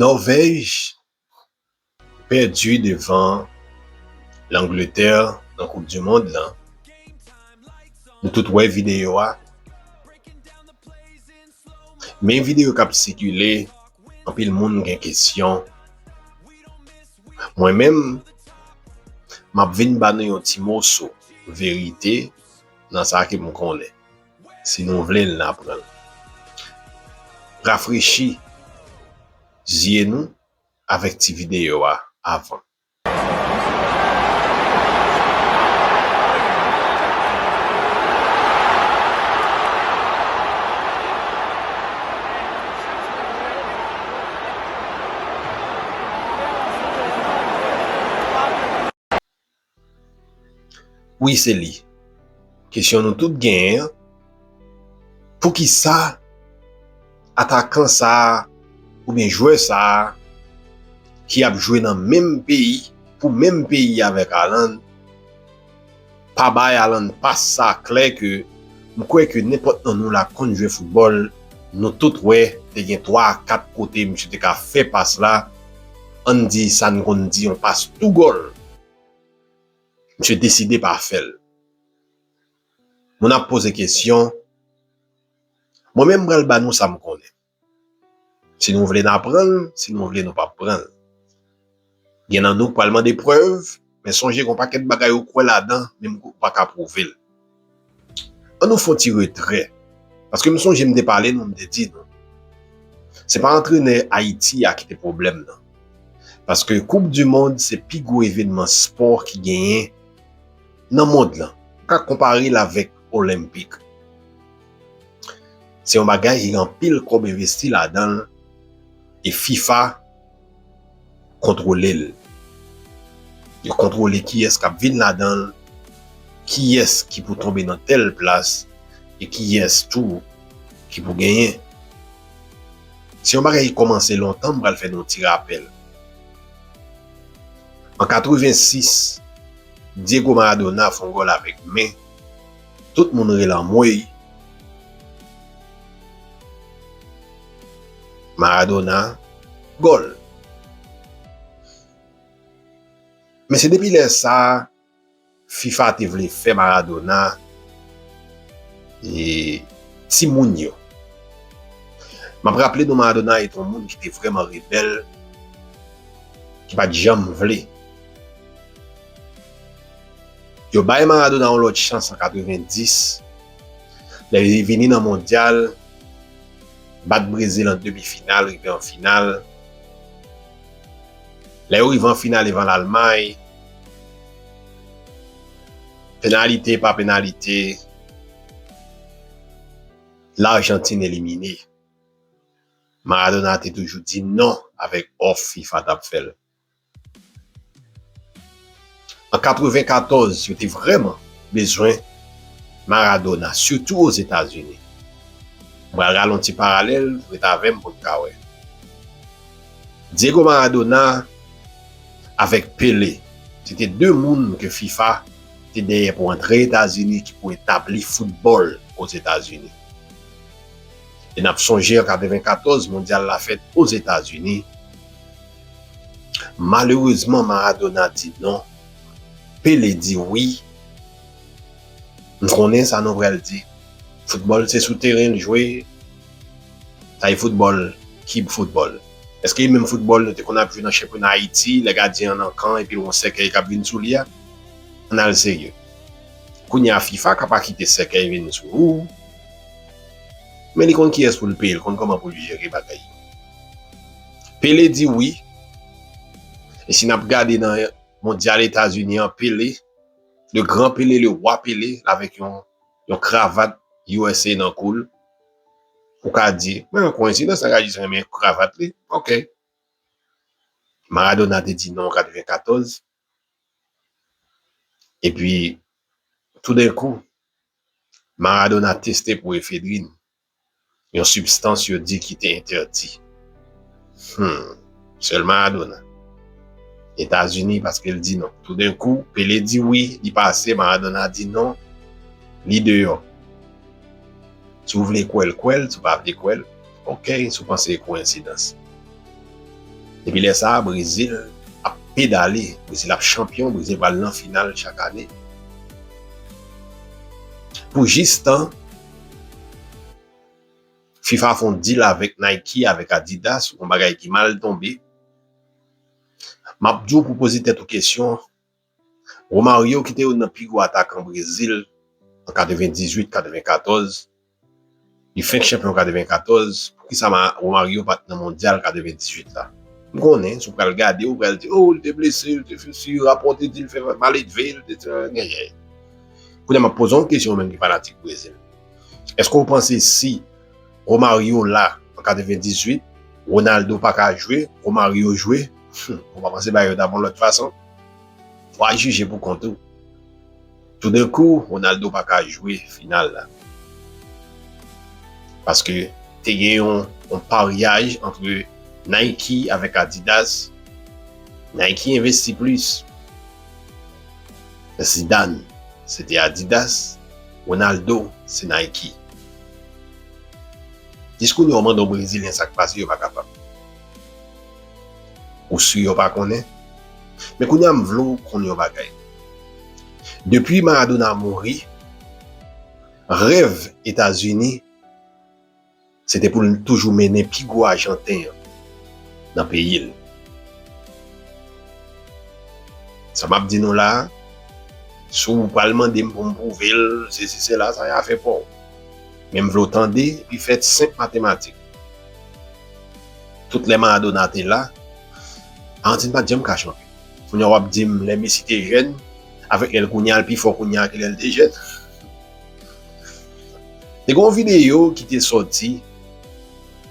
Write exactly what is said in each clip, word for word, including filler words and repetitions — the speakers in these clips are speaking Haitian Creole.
Nòvèj pèdi devan Langletè nan Koup di Mond lan. Nou tout wè videyo a. Men videyo k ap sikile, anpil moun gen kesyon. Mwen menm, m ap vin ba nou yon ti moso verite nan sa ke m konnen. Si nou vle, n aprann. Rafrechi zye nou avèk ti videyo a avan. Wi, se li. Kesyon nou tout genyen an, poukisa atakan sa a oubyen jwè sa a ki ap jwe nan menm peyi, pou menm peyi avèk Haaland, pa bay Haaland pas sa klè ke m kwè ke nenpòt nan nou la konn jwe foutbòl, nou tout wè te gen twa a kat kote misye te ka fè pas la, ann di sa n konn di yon pas tou gòl. Misye deside pa fè l. Moun ap poze kesyon. Mwen menm, m pral ba nou sa m konnen. Si nou vle, n aprann. Si nou vle, nou p ap pran l. Gen nan nou k pral mande prèv, men sonje gen yon pakèt bagay ou kwè ladan, menm ke w pa ka pwouve l. Ann nou fè yon ti retrè. Paske m sonje m te pale nou, m te di nou, se pa antrenè Ayiti a ki te pwoblèm nan. Paske Koup di Mond se pi gwo evènman spò ki genyen nan mond lan. Ou ka konpare l avèk Olenpik. Se yon bagay ki gen anpil kòb envesti ladan l e fifa kontwole l. Yo kontwole kiyès k ap vin ladan l, kiyès ki pou tonbe nan tèl plas e kiyès tou ki pou genyen. Se yon bagay ki kòmanse lontan, m pral fè nou yon ti rapèl. An katrevensis, Diego Maradona fè yon gòl avèk men. Tout moun rele anmwey. Maradona, gòl. Men se depi lè sa a, fifa te vle fè Maradona e timoun yo. M ap raple nou, Maradona se te yon moun ki te vrèman rebèl, ki pa t janm vle. Yo bay Maradona yon lòt chans an katrevendis. Lè li vini nan mondyal, bat Brezil an demi final, rive an final. Lè yo rive an final devan Lalmay, penalite pa penalite, Lajantin elimine. Maradona te toujou di non avèk òf fifa t ap fè l. An katrevenkatòz, yo te vrèman bezwen Maradona, sitou Ozetazini. M pral rale yon ti paralèl, rete avè m pou n ka wè. Diego Maradona avèk Pele, se te de moun ke fifa te dèyè pou antre Etazini, ki pou etabli foutbòl Ozetazini. E n ap sonje an katrevenkatòz, mondyal la fèt Ozetazini. Malerezman, Maradona di non. Pele di wi. M konnen sa nou pral di. Foutbòl se sou teren l jwe. Sa e foutbòl, ki foutbòl? Èske e menm foutbòl nou te konn ap jwe nan chanpyona Ayiti, lè gadyen an nan kan epi l wè yon sèkèy k ap vin sou li a? Ann al serye. Kounye a, fifa ka pa kite sèkèy vin sou ou. Men li konn kiyès pou l peye, l konn kòman pou l jere bagay. Pele di wi. E si n ap gade nan mondyal Etazini an, Pele, le grand Pele, le roi Pele, avèk yon, yon kravat U S A nan kou l. Ou ka di, men yon koyensidans, nèg la jis renmen kravat li. Ok. Maradona te di non an katrevenkatòz. Epi, toudenkou, Maradona teste pou efedrin, yon sibstans yo di ki te entèdi. Hmm, sèl Maradona. Etazini, paske l di non. Toudenkou, Pele di wi, li pase, Maradona di non, li deyò. Si w vle kwè l, kwè l, si w pa vle kwè l, ok, si w panse e koyensidans. Depi lè sa a, Brezil ap pedale, Brezil ap chanpyon, Brezil pral nan final chak ane. Pou jis tan fifa fè yon deal avèk Nike, avèk Adidas, yon bagay ki mal tonbe. M ap di w pou poze tèt ou kesyon, Romario ki te youn nan pi gwo atakan Brezil an katrevendizuit, katrevenkatòz, li fenk chanpyon katrevenkatòz, poukisa Romario pa t nan mondyal katrevendizuit la? M konnen, si w pral gade, ou pral di, oh, li te blese, li te fè si, rapò te di l fè maledve, li te fè genyen. Kounye a, m ap poze yon kesyon, ou menm ki fanatik Brezil. Èske w panse si Romario la an katrevendizuit, Ronaldo pa ka jwe, Romario jwe, ou pa panse bagay yo t ap yon lòt fason? W a jije pou kont ou. Toudenkou, Ronaldo pa ka jwe final la. Paske te gen yon, yon paryaj ant Nike avèk Adidas. Nike envesti plis. Zidane, se te Adidas. Ronaldo, se Nike. Jis kounye a, w mande yon Brezilyen sa k pase, yo pa kapab. Ou si yo pa konnen? Men kounye a, m vle w konn yon bagay. Depi Maradona mouri, rèv Etazini, se te pou l toujou mennen pi gwo Ajanten an nan peyi l. Sa m ap di nou la a, si w pral mande m pou m pwouve l, sesi, sela, sa e afè pa w. Men m vle w tande, epi fè senp matematik. Tout lè Maradona te la, Ajantin pa t janm ka chanpyon. Kounye a w ap di m lè Messi te jèn, avèk lè l kounye a, l pi fò kounye a ke lè l te jèn. Te gen yon videyo ki te sòti,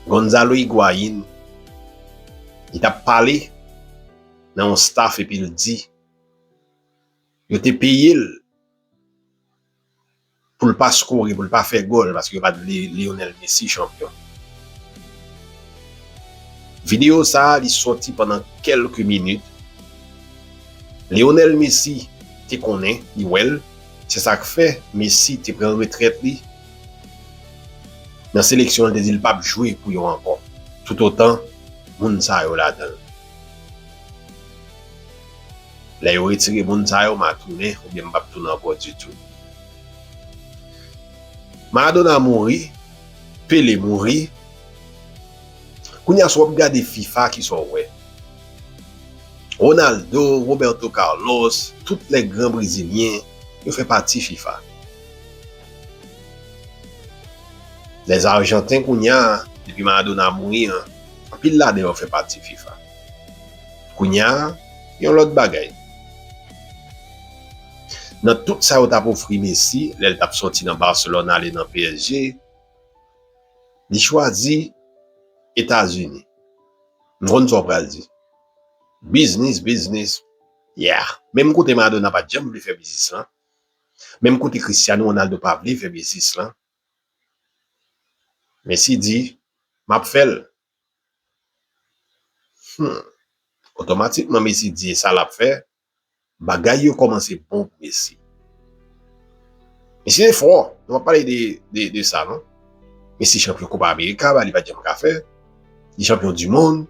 Gonzalo Higuain, li t ap pale nan yon staff epi l di, yo te peye l pou l pa skore, pou l pa fè gòl, paske yo pa t vle Lionel Messi chanpyon. Videyo sa a, li sòti pandan kèlke minit. Lionel Messi te konnen, li wè l. Se sa k fè Messi te pran retrèt li nan seleksyon, li te di l p ap jwe pou yo ankò, toutotan moun sa yo ladan l. Lè yo retire moun sa yo, m a tounen, oubyen m p ap tounen ankò ditou. Maradona mouri, Pele mouri. Kounye a, si w ap gade fifa, kisa w wè? Ronaldo, Roberto Carlos, tout lè gran brezilyen, yo fè pati fifa. Lè Ajanten kounye a, depi Maradona mouri an, anpil ladan yo fè pati fifa. Kounye a, yon lòt bagay. Nan tout sa yo t ap ofri Messi, lè l t ap sòti nan Barcelone ale nan P S G, li chwazi Etazini. M konn sa w pral di. Biznis, biznis. Yeah. Menm kote Maradona pa t janm vle fè biznis lan. Menm kote Cristiano Ronaldo pa vle fè biznis lan. Messi di, m ap fè l. Hmm. Otomatikman, Messi di e sa l ap fè. Bagay yo kòmanse bon pou Messi. Messi te fò. Nou p ap pale de, de, de sa, non. Messi chanpyon Copa America, bagay li pa t janm ka fè. Li chanpyon du monde.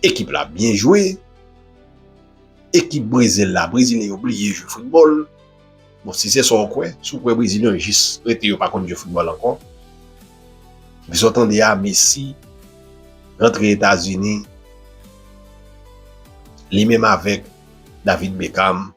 Ekip la byen jwe. Ekip Brezil la, Brezilyen yo bliye jwe foutbòl. Bon, si se sa w kwè, si w kwè Brezilyen yo jis rete, yo pa konn jwe foutbòl ankò. Epi sa w tande a, Messi rantre Etazini, li menm avèk David Beckham.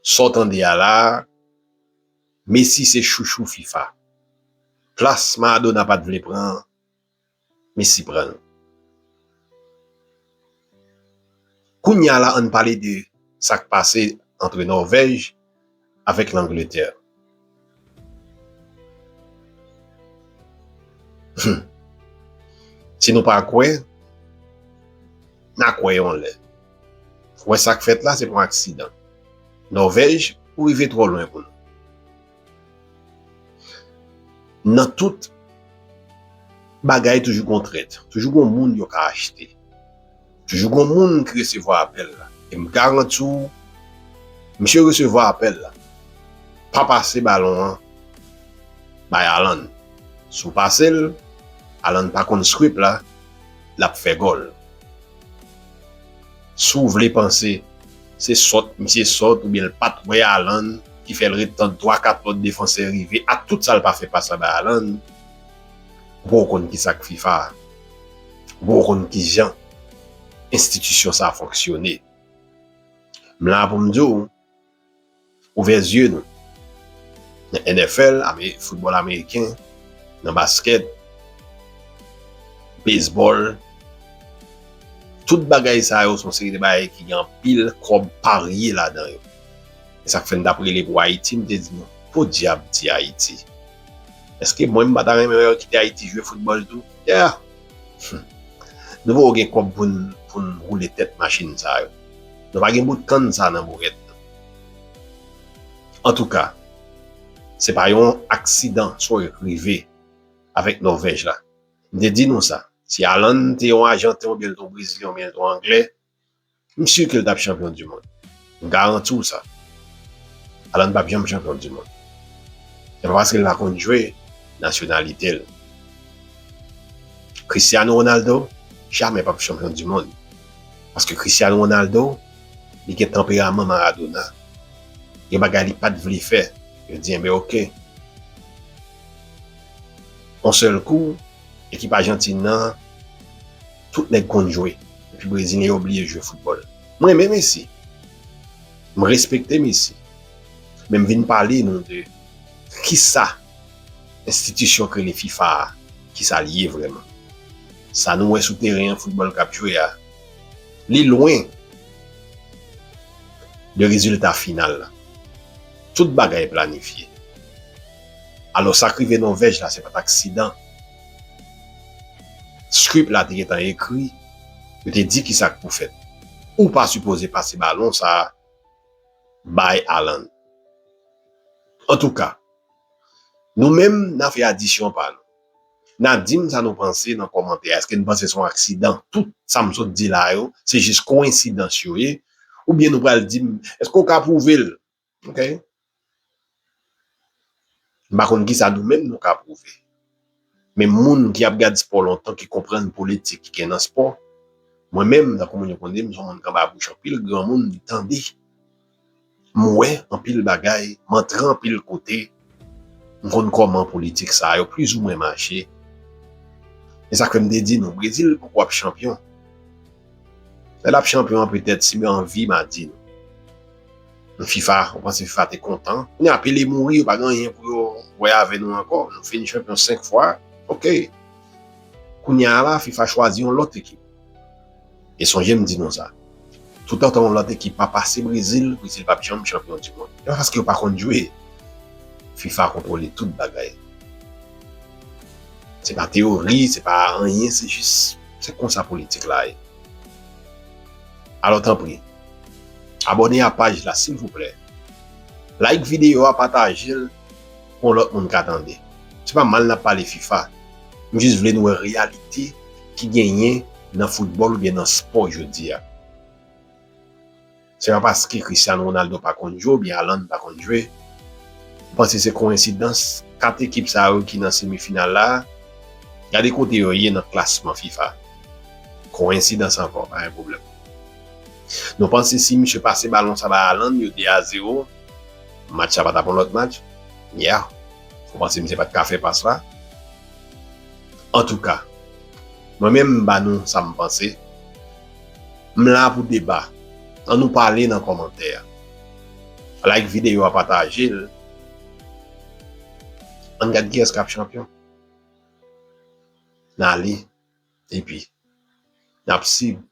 Sa w tande a la, Messi se chouchou fifa. Plas Maradona pa t vle pran, Messi pran l. Kounye a la, ann pale de sa k pase ant Nòvèj avèk Langletè. Hmm. Si nou pa kwè, n a kwè yon lè. Ou wè sa k fèt la, se pa yon aksidan. Nòvèj, ou rive twò lwen pou nou. Nan tout bagay, toujou gon trèt. Toujou gon moun yo ka achte. Toujou gon moun ki resevwa apèl la. E m garanti w, misye resevwa apèl la. Pa pase balon an bay Haaland. Si w pase l, Haaland pa konn script la, l ap fè gòl. Si w vle panse se sòt, misye sòt, oubyen l pa t wè Haaland ki fè l ret tann twa kat lòt defansè rive ak tout sa l pa fè pas la bay Haaland, ou poko konn kisa k FIFA. Ou poko konn kijan enstitisyon sa a fonksyone. M la pou m di w, ouvè zye nou. Nan N F L, ame-, foutbòl ameriken, nan baskèt, bezbòl, tout bagay sa yo se yon seri de bagay ki gen anpil kòb parye ladan yo. E sa k fè m t ap rele pou Ayiti, m te di nou, podyab ti Ayiti. Èske mwen m pa ta renmen wè yo kite Ayiti jwe foutbòl tou? Yeah! Hmm. Nou poko gen kòb pou n, pou n woule tèt machin sa yo. Nou pa gen bout kann sa nan bourèt nou. Antouka, se pa yon aksidan sa w rive avèk Nòvèj la. M te di nou sa. Si Haaland te yon Ajanten oubyen l te yon Brezilyen oubyen l te yon Anglè, m si ke l t ap chanpyon di mond. M garanti w sa. Haaland p ap janm chanpyon di mond. Se pa paske l pa konn jwe, nasyonalite l. Cristiano Ronaldo jamè p ap chanpyon di mond. Paske Cristiano Ronaldo, li gen tanperaman Maradona. Gen bagay li pa t vle fè. Yo di, enben, oke. Yon sèl kou, ekip Ajantin nan, tout nèg konn jwe. Epi Brezilyen yo bliye jwe foutbòl. Mwen renmen Messi. M respekte Messi. Men m vin pale nou de kisa enstitisyon k rele FIFA a, kisa l ye vrèman. Sa nou wè sou teren an, foutbòl k ap jwe a, li lwen de rezilta final la. Tout bagay planifye. Alò, sa k rive Nòvèj la, se pa t aksidan. Script la te gentan ekri, yo te di kisa k pou fèt. Ou pa sipoze pase balon sa a bay Haaland. Antouka, nou menm, n a fè adisyon pa nou. N a di m sa nou panse nan kòmantè a. Èske n panse se yon aksidan? Tout sa m sot di la yo, se jis koyensidans yo ye? Oubyen nou pral di m, èske w ka pwouve l? Oke? M pa konn kisa nou menm nou ka pwouve. Men moun ki ap gad spò lontan, ki konprann politik ki gen nan spò, mwen menm, tankou moun yo konn di m, m se yon moun k anba bouch anpil granmoun, li tande. M wè anpil bagay, m antre anpil kote, m konn kòman politik sa yo plizoumwen mache. E sa k fè m te di nou, Brezil poko ap chanpyon. Lè l ap chanpyon an, petèt, si m anvi, m a di nou. FIFA, ou panse FIFA te kontan? Kounye a, Pele mouri, yo pa gen anyen pou yo wè avè nou ankò. Nou fin chanpyon senk fwa. Oke. Kounye a la, FIFA chwazi yon lòt ekip. E sonje m di nou sa. Toutotan yon lòt ekip pa pase Brezil, Brezil p ap janm chanpyon di mond. E pa paske yo pa konn jwe. FIFA kontwole tout bagay. Se pa teyori, se pa anyen, se jis, se konsa politik la ye. Alò, tanpri, abòne a paj la, silvouplè. Like videyo a, pataje l pou yon lòt moun ka tande. Se pa mal n ap pale FIFA. M jis vle nou wè reyalite ki genyen nan foutbòl oubyen nan spò jodi a. Se pa paske Cristiano Ronaldo pa konn jwe oubyen Haaland pa konn jwe. M panse se koyensidans kat ekip sa yo ki nan semifinal la. Gade kote yo ye nan klasman FIFA. Koyensidans ankò, pa gen pwoblèm. Nou panse si misye pase balon sa bay Haaland, yo de a zewo, match sa pa t ap yon lòt match? Yeah. Ou panse misye pa t ka fè pas la? Antouka, mwen menm m ba nou sa m panse. M la pou deba. Ann nou pale nan kòmantè a. Like videyo a, pataje l. Ann gad kiyès k ap chanpyon. N ale. Epi, n ap sib